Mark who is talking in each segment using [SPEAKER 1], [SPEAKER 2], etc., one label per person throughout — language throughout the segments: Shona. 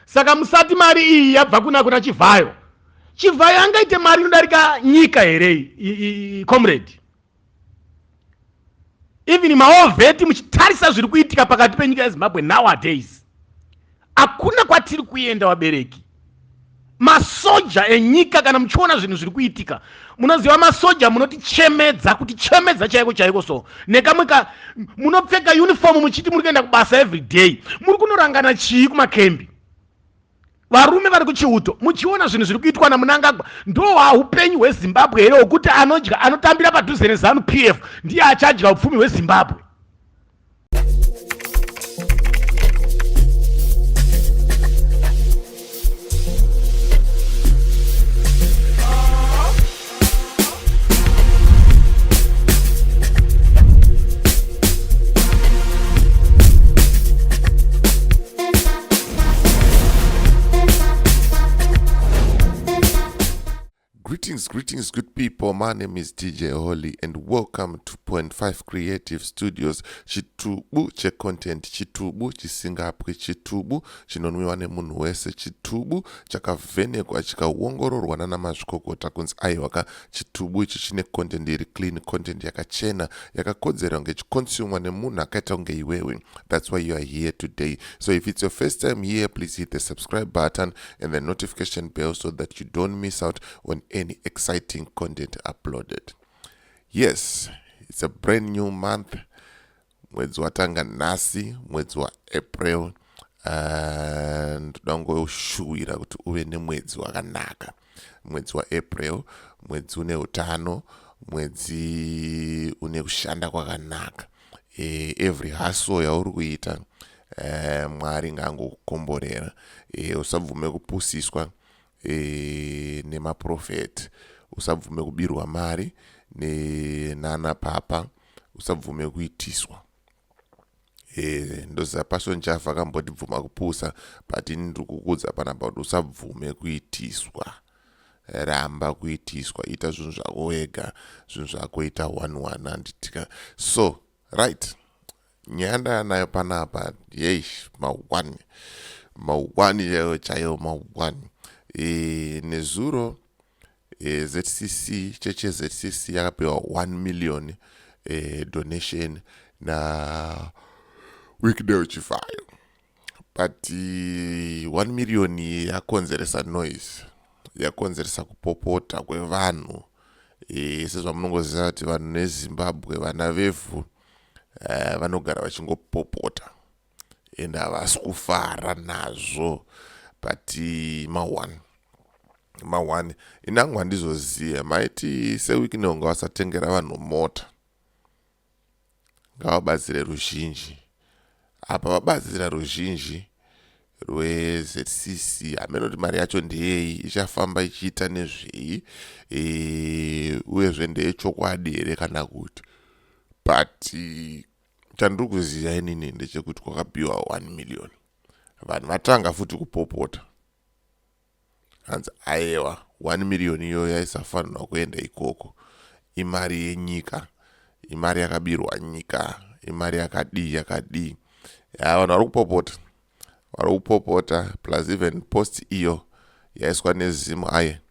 [SPEAKER 1] Saka musati mari iyi yabva kuna Chivhayo. Chivhayo angaite mari inodarika nyika here, comrade? Even maovheti, muchitarisa zviri kuitika pakati penyika yeZimbabwe nowadays, hakuna kwatiri kuenda, vabereki. Masoja enyika, kana muchiona zvinhu zviri kuitika, munoziva masoja munotichemedza, kutichemedza chaiko chaiko. So nekamwe ka munopfeka uniform muchiti muri kuenda kubasa every day, muri kunorangana chii kumakembi? Varume vari kuchiuto, muchiona zvinhu zviri kuitwa naMunangagwa, ndo upenyu hweZimbabwe here hwokuti anodya, anotambira padhuze neZANU PF ndiye achadya upfumi hweZimbabwe?
[SPEAKER 2] Greetings, greetings, good people. My name is DJ Holly, and welcome to Point 5 Creative Studios. Chitubu checontent, chitubu chisingapwi, chitubu chinonwiwa nemunhu wese, chitubu chakavhenekwa chikaongororwa nana mazvikokota kunzi aiwaka, chitubu ichi chine content iri clean, content yakachena, yakakodzera kunge chiconsumwa nemunhu akaita kunge iwewe. That's why you are here today. So if it's your first time here, please hit the subscribe button and the notification bell so that you don't miss out on any exciting content uploaded. Yes, it's a brand new month. Mwedzi watanga nhasi, mwedzi waApril. Ndoda kungoshuwira kuti uve nemwedzi wakanaka, mwedzi waApril, mwedzi une utano, mwedzi une kushanda kwakanaka. Every hustle yauri kuita, Mwari ngaangokukomborera. Usabvume kupusiswa nemaprofeti, usabvume kubirwa mari nana papa, usabvume kuitiswa. Ndoziva Passion Java akamboti bvuma kupusa, but ini ndiri kukudza panapa kuti usabvume kuitiswa. Ramba kuitiswa, ita zvinhu zvako wega, zvinhu zvako ita one one, handitika? So right, nyaya ndaya nayo panapa, yeish, ma1 ma1 chaiyo chaiyo, ma1. Nezuro ZCC, chechi yeZCC yakapiwa 1 million donation na Wicknell Chivayo, but 1 million yakonzeresa noise, yakonzeresa kupopota kwevanhu. Sezvamunongoziva kuti vanhu neZimbabwe, vana vevhu, vanogara vachingopopota and havasi kufara nazvo. But ma1 ma1 inangu handizoziva, maiti seWicknell ngavasatengera vanhu mota, ngavabatsire ruzhinji. Apa vabatsira ruzhinji rweZCC, hameno kuti mari yacho ndeyei, ichafamba ichiita nezvei, uyezve ndeyechokwadi here kana kuti. But chandiri kuziva inini ndechekuti kwakapiwa 1 million, vanhu vatanga futi kupopota, hanzi aiwa, 1 million iyoyo yaisafanirwa kuenda ikoko, imari yenyika, imari yakabirwa nyika, imari yakadii yakadii. Ya, vanhu vari kupopota, vari kupopota. Plus even post iyo yaiswa neZimu aye,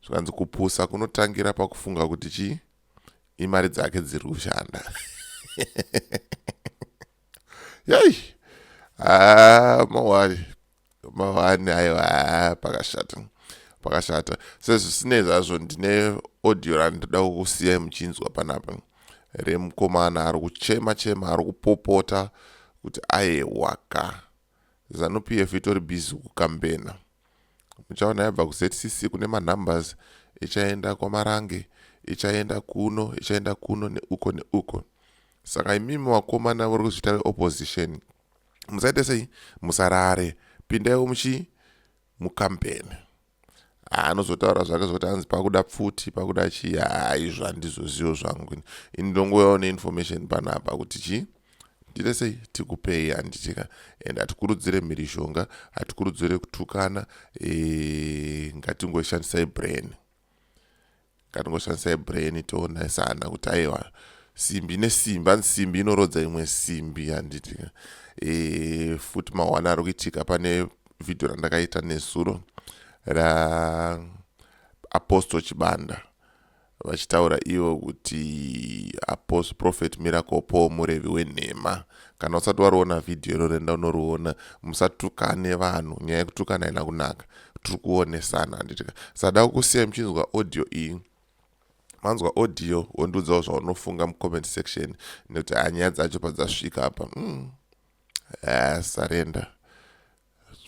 [SPEAKER 2] zvikanzi kupusa kunotangira pakufunga kuti chii, imari dzake dziri kushanda. Yai, mawari mawani, aiwa, pakashata, pakashata. Sezvisinei zvazvo, ndine audio randoda kukusiyai muchinzwa panapa, remukomana ari kuchema chema, ari kupopota kuti aiwaka, ZANU PF itori busy kukambena. Muchaona yabva kuZCC kune manumbers, ichaenda kwaMarange, ichaenda kuno, ichaenda kuno, neuko neuko. Saka imimi vakomana vari kuzviita veopposition, musaite sei, musarare, pindaiwo muchi mukampeni. Anozotaura zvake zvokuti hanzi pakuda pfuti, pakuda chii, haizvo handizozivo zvangu. Ini ndongouyawo neinformation panapa kuti chii, tite sei, tikupei, handitika? And hatikurudzire mhirizhonga, hatikurudzire kutukana. Ngatingoshandisai brain, ngatingoshandisai brain, toonesana kuti aiwa, simbi nesimbi, hanzi simbi inorodza imwe simbi, handitika? Futi mawana ari kuitika pane. vhidhiyo randakaita nezuro raapostle Chibanda vachitaura ivo kuti Apostle Prophet Miracle Paul murevi wenhema. Kana usati wariona vhidhiyo iro renda unoriona. Musatukane vanhu, nyaya yekutukana haina kunaka. Tiri kuonesana handitika. Sada kukusiya muchinzwa audio iyi. Manzwa audio wondiudzawo zvaunofunga mucomment section nekuti hanyaya dzacho padzasvika apa. Ah, surrender.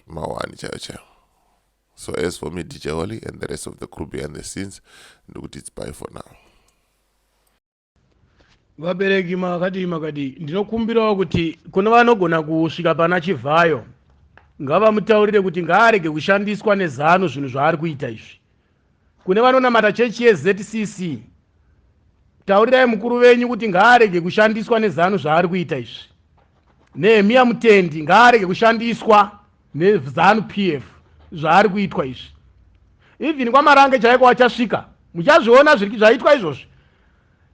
[SPEAKER 2] Mawani chaiyo chaiyo. So as for me, DJ Holly and the rest of the crew behind the scenes, ndikuti it's bye for now.
[SPEAKER 1] Vabereki makadii makadii, ndinokumbirawo kuti kune vanogona kusvika pana Chivhayo ngavamutaurire kuti ngaarege kushandiswa neZanu zvinhu zvaari kuita izvi. Kune vanonamata chechi yeZCC, taurirai mukuru venyu kuti ngaarege kushandiswa neZanu zvaari kuita izvi. Nehemiya Mutendi ngaarege kushandiswa neZanu PF zvaari kuitwa izvi. Even kwaMarange chaiko vachasvika, muchazviona zvaitwa izvozvi.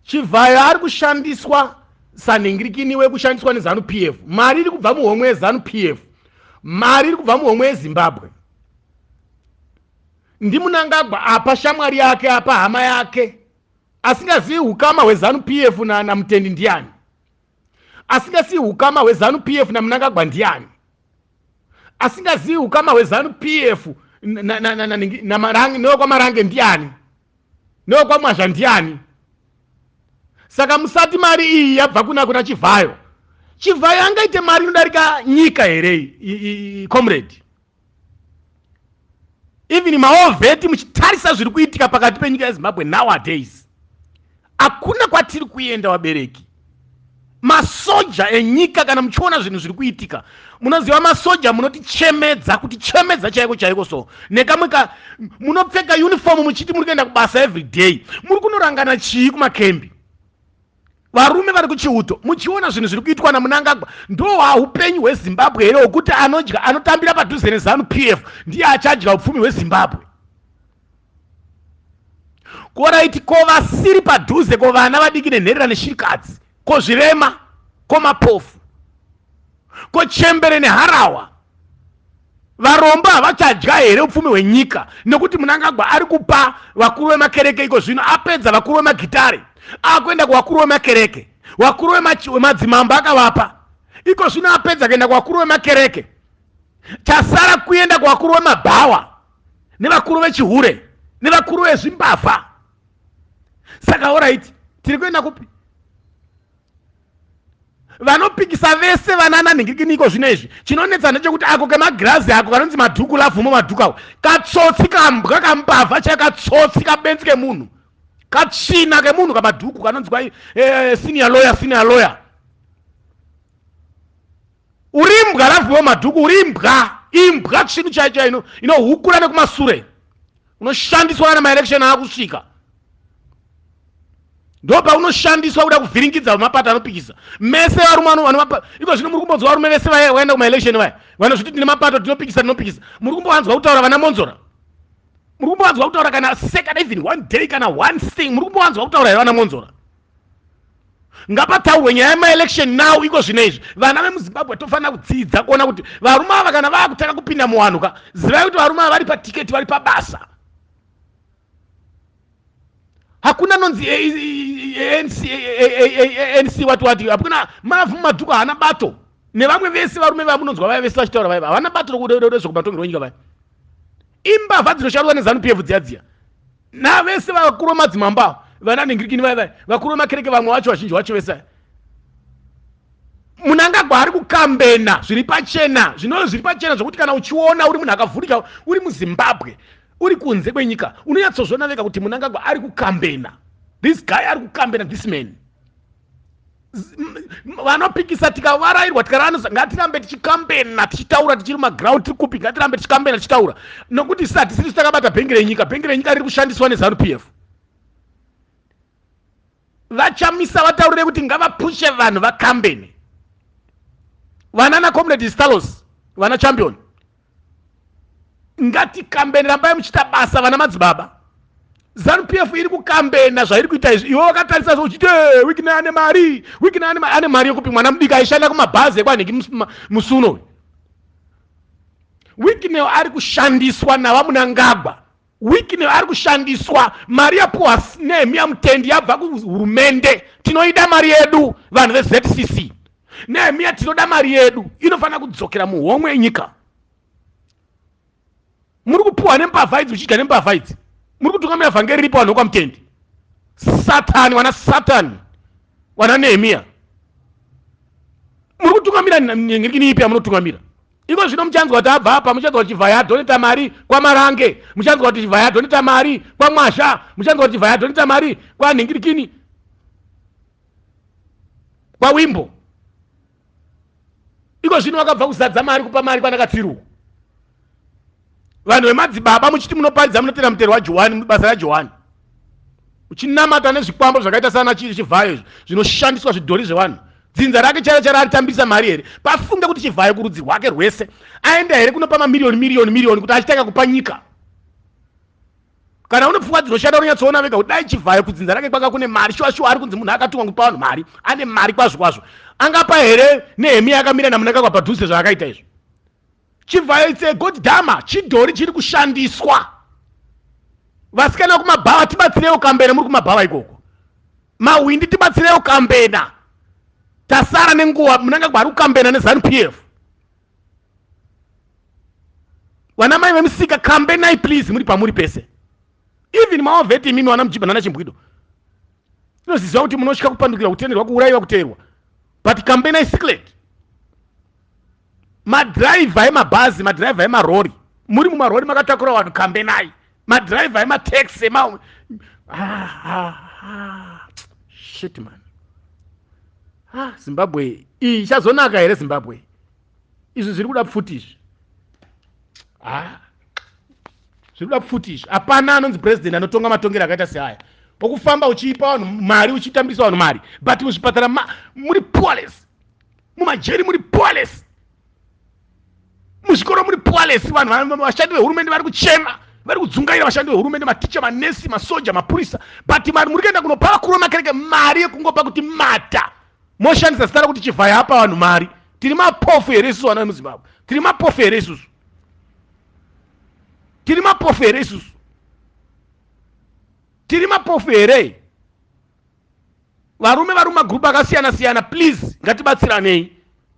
[SPEAKER 1] Chivhayo ari kushandiswa sanhingirikini wekushandiswa neZanu PF. Mari iri kubva muhomwe yeZanu PF, mari iri kubva muhomwe yeZimbabwe. NdiMunangagwa apa shamwari yake, apa hama yake, asingazivi ukama hweZanu PF naMutendi ndiani, asingazivi ukama hweZanu PF naMunangagwa ndiani, asingazivi ukama hweZanu PF newekwaMarange ndiani, newekwaMwazha ndiani. Saka musati mari iyi yabva kuna Chivhayo. Chivhayo angaite mari inodarika nyika here, comrade? Even mawar vet, muchitarisa zviri kuitika pakati penyika yeZimbabwe nowadays, hakuna kwatiri kuenda vabereki. Masoja enyika, kana muchiona zvinhu zviri kuitika, munoziva masoja munotichemedza, kutichemedza chaiko chaiko. So nekamwe ka munopfeka uniform muchiti muri kuenda kubasa every day, muri kunorangana chii kumakembi? Varume vari kuchiuto, muchiona zvinhu zviri kuitwa naMunangagwa, ndo upenyu hweZimbabwe here hwokuti anodya anotambira padhuze neZanu PF ndiye achadya upfumi hweZimbabwe? Alright, ko vasiri padhuze, ko vana vadiki nenherera neshirikadzi, ko zvirema, ko mapofu, ko chembere neharawa, varombo havachadya here upfumi hwenyika? Nekuti Munangagwa ari kupa vakuru vemakereke iko zvino, apedza vakuru vemagitare, akuenda kuvakuru vemakereke, vakuru vemadzimambo akavapa. Iko zvino apedza kuenda kuvakuru vemakereke, chasara kuenda kuvakuru vemabhawa nevakuru vechihure nevakuru vezvimbavha. Saka alright, tiri kuenda kupi? Vanopikisa vese vanana nhingirikiniko zvino izvi, chinonetsa ndechekuti ako kemagirazi ako kanonzi Madhuku, Lavhumo Madhuku, ako katsotsi, kambwa, kambavha chai, katsotsi, kabenzi kemunhu, katsvina kemunhu, kaMadhuku kanonzi kwai senior lawyer, senior lawyer. Urimbwa, Lavhumo Madhuku, urimbwa, imbwa, tsvinu chai chai inohukura nekumasure. Unoshandiswa kana maelection aakusvika, ndo paunoshandiswa kuda kuvhiringidza vamapato anopikisa mese. Varume iko zvino muri kumbonzwa varume vese vaya vaenda kumaelection vaya vanozviti tine mapato, tinopikisa, tinopikisa, muri kumbovanzwa kutaura? Vana Monzora, muri kumbovanzwa kutaura kana second, even one day, kana one thing muri kumbovanzwa kutaura here vana Monzora? Ngapataurwe nyaya yemaelection now iko zvino izvi. Vana vemuZimbabwe tofanira kudzidza kuona kuti varume ava kana vaakutanga kupinda muwanhu ka, zivai kuti varume ava vari patiketi, vari pabasa. Hakuna nonzi ANC wati wati, hakuna. Mavhu Madhuku haana bato nevamwe vese varume vamunonzwa vaya vese vachitaura vaya, havana bato rezvekumatongerwo enyika. Vaya imbavha dzinoshandiswa neZanu PF dziya dziya, navese vakuru vemadzimambo avo, vana nengirikini vaya vaya, vakuru vemakereke, vamwe vacho, vazhinji vacho vese. Munangagwa ari kukambena zviri pachena, zvinove zviri pachena zvokuti kana uchiona uri munhu akavhurika, uri muZimbabwe, uri kunze kwenyika, unonyatsozviona vega kuti Munangagwa ari kukambena. This guy ari kukambena, this man. Vanopikisa tikavarairwa, tikarana, ngatirambe tichikambena, tichitaura tichiri maground, tiri kupi, ngatirambe tichikambena, tichitaura, nokuti isi hatisiri takabata bhengi renyika. Bhengi renyika riri kushandiswa neZanu PF. Vachamisa vataurire kuti ngavapushe vanhu vakambene. Vana nacomrade Stalos, vana champion, ngatikambene. Rambai muchiita basa, vana madzibaba. ZANU PF iri kukambena zvairi kuita izvi. Iwe wakatarisa uchiti Wikine ane mari, Wikine ane mari yekupi? Mwana mudiki aishanda kumabhazi ekwanhiki musuno. Wicknell ari kushandiswa navaMunangagwa. Wicknell ari kushandiswa. Mari yapuwa Nehemiah Mutendi yabva kuhurumende. Tinoida mari yedu vanhu veZCC. Nehemiah tinoda mari yedu, inofanira kudzokera muhomwe yenyika. Muri kupuwa nembavha idzi, muchidya nembavha idzi, muri kutungamira vhangeri ripo vanhu vekwaMutendi. Satani, wana Satani, wana Nehemiah, muri kutungamira nyengirikini ipi yamunotungamira? Iko zvino muchanzwa kuti abva apa, muchanzwa kuti Chivhaya adoneta mari kwaMarange, muchanzwa kuti Chivhaya adoneta mari kwaMwasha, muchanzwa kuti Chivhaya adoneta mari kwanhingirikini, kwaWimbo. Iko zvino vakabva kuzadza mari, kupa mari kwanakatsiru. Vanhu vemadzibaba muchiti munoparidza, munotera mutero waJohani, basa raJohani, uchinamata nezvikwambo zvakaita sana Chivhayo izvo zvinoshandiswa zvidhori zvevanhu. Dzinza rake chairo chairo aritambisa mari here? Pafunge kuti Chivhayo kurudzi rwake rwese aenda here kunopa mamiriyoni miriyoni miriyoni kuti achitanga kupa nyika? Kana une pfungwa dzinoshanda unonyatsoona vega kuti dai Chivhayo kudzinza rake kwanga kune mari shuwa shuwa, ari kunzi munhu akatumwa kupa vanhu mari, ane mari kwazvo kwazvo, angapa here Nehemiya akamira naMunangagwa padhuze zvaakaita izvo? Chivhayo it's a god dama, chidhori chiri kushandiswa. Vasikana kumabhawa, tibatsirewo kambena, muri kumabhawa ikoko mahwindi, tibatsirewo kambena. Tasara nenguva, Munangagwa ari kukambena neZanu PF. Vana mai vemusika, kambenai please, muri pamuri pese, even maovheti imimi vana mujibha nana chimbwido, inoziziva kuti munosvika kupandukira, kutenderwa, kuurayiwa, kuteerwa, but kambenai secret. Madhiraivha emabhazi, madhiraivha emarori, muri mumarori makatakura vanhu, kambenai. Madhiraivha emataxi ema ah, ah, ah. Shit man, ah, Zimbabwe iyi ichazonaka here? Zimbabwe, izvi zviri kuda pfuti izvi. Ah, zviri kuda pfuti izvi. Hapana anonzi president anotonga matongero akaita seaya okufamba uchipa vanhu mari, uchitambisa vanhu mari, but muzvipatara muri poorless, mumajeri muri poorless, muzvikoro muri poorless. Vanhu, vashandi vehurumende vari kuchema, vari kudzungaira, vashandi vehurumende, maticha, manesi, masoja, mapurisa, but mari muri kuenda kunopa vakuru vemakereke mari yekungopa kuti mata moshandisa zita rekuti Chivhaya apa vanhu mari. Tiri mapofu here isusu vana vemuZimbabwe? Tiri mapofu here isusu? Tiri mapofu here isusu? Tiri mapofu here? Varume vari mumagrupu akasiyana siyana, please, ngatibatsiranei.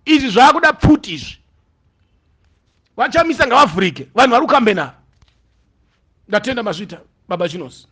[SPEAKER 1] Izvi zvaakuda pfuti izvi. Vachamisa ngavavhurike, vanhu vari kukambena. Ndatenda, mazvita baba Chinosi.